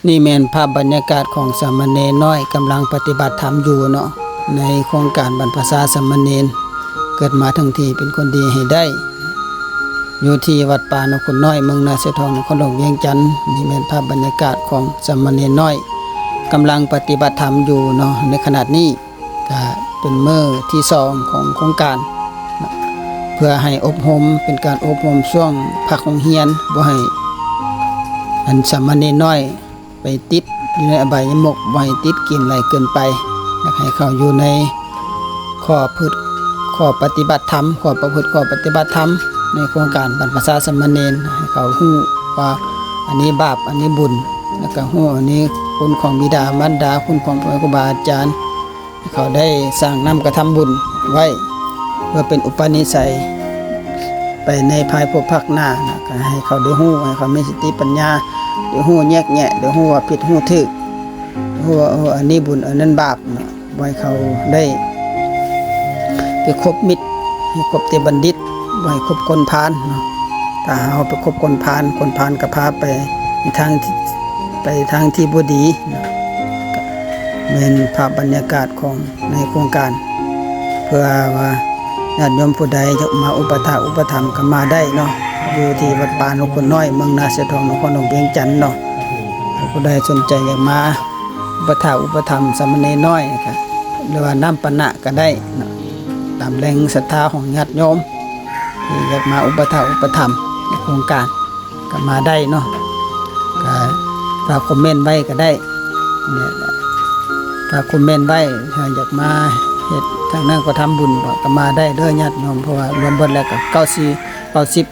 ນີ້ແມ່ນພາບບັນຍາກາດຂອງສາມະເນນນ້ອຍກຳລັງປະຕິບັດທຳຢູ່ເນາະ ໃນໂຄງການບັນພະຊາສາມະເນນ ເກີດມາທັງທີເປັນຄົນດີໃຫ້ໄດ້ ຢູ່ທີ່ວັດປ່າໜອງຂຸນນ້ອຍ ເມືອງນາຊາຍທອງ ນະຄອນຫຼວງວຽງຈັນ. ນີ້ແມ່ນພາບບັນຍາກາດຂອງສາມະເນນນ້ອຍກຳລັງປະຕິບັດທຳຢູ່ເນາະ ໃນຂະນະນີ້. ກະເປັນມື້ທີສອງຂອງໂຄງການ ເພື່ອໃຫ້ອົບຮົມ ເປັນການອົບຮົມຊ່ວງພັກໂຮງຮຽນ ບໍ່ໃຫ້ອັນສາມະເນນນ້ອຍໄປຕິດຢູ່ໃນອະບາຍະມຸກ ບໍ່ໃຫ້ຕິດກິນຫຼາຍເກີນໄປ. ຢາກໃຫ້ເຂົາຢູ່ໃນຂໍ້ພຶດ ຂໍ້ປະຕິບັດທຳ ຂໍ້ປະພຶດ ຂໍ້ປະຕິບັດທຳ ໃນໂຄງການບັນພະຊາສາມະເນນ ໃຫ້ເຂົາຮູ້ວ່າອັນນີ້ບາບ ອັນນີ້ບຸນ ແລ້ວກະຮູ້ອັນນີ້ຄຸນຂອງບິດາມານດາ ຄຸນຂອງພໍ່ແມ່ຄູບາອາຈານ. ເຂົາໄດ້ສ້າງນ້ຳກະທຳບຸນໄວ້ ເພື່ອເປັນອຸປະນິໄສໄປໃນພາຍພົບພາກໜ້ານະ ກະໃຫ້ເຂົາໄດ້ຮູ້ ໃຫ້ເຂົາມີສະຕິປັນຍາ ໄດ້ຮູ້ແຍກແຍະ ໄດ້ຮູ້ວ່າຜິດຮູ້ຖືກ ຮູ້ວ່າ ເອີ ອັນນີ້ບຸນ ອັນນັ້ນບາບນະ. ບໍ່ໃຫ້ເຂົາໄດ້ໄປຄົບມິດ ໃຫ້ຄົບແຕ່ບັນດິດ ບໍ່ໃຫ້ຄົບຄົນພານເນາະ. ຖ້າເຮົາໄປຄົບຄົນພານ ຄົນພານກໍພາອຸປະຕິບັດທຳໄປທາງທີ່ ໄປທາງທີ່ບໍ່ດີເນາະ. ກະແມ່ນພາບບັນຍາກາດຂອງໃນໂຄງການ ເພື່ອວ່າຍາດໂຍມຜູ້ໃດຢາກມາອຸປະຖາກອຸປະຖຳກໍມາໄດ້ເນາະ ຢູ່ທີ່ວັດປ່າໜອງຂຸນນ້ອຍ ເມືອງນາຊາຍທອງ ນະຄອນຫຼວງວຽງຈັນເນາະ. ຜູ້ໃດສົນໃຈຢາກມາ ອຸປະຖາກອຸປະຖຳສາມະເນນນ້ອຍກະ ຫຼືວ່ານ້ຳປານະກະໄດ້ເນາະ ຕາມແຮງສັດທາຂອງຍາດໂຍມທີ່ຢາກມາອຸປະຖາກອຸປະຖຳໃນໂຄງການກະມາໄດ້ເນາະ. ກະຝາກຄອມເມັນໄວ້ກະໄດ້ ຝາກຄອມເມັນໄວ້ ຖ້າຢາກມາເຮັດທາງນັ້ນກໍທຳບຸນ ກະມາໄດ້ເດີຍາດໂຍມ ເພາະວ່າລວມເບິດແລ້ວກະເກົ້າສິບ ເກົ້າສິບ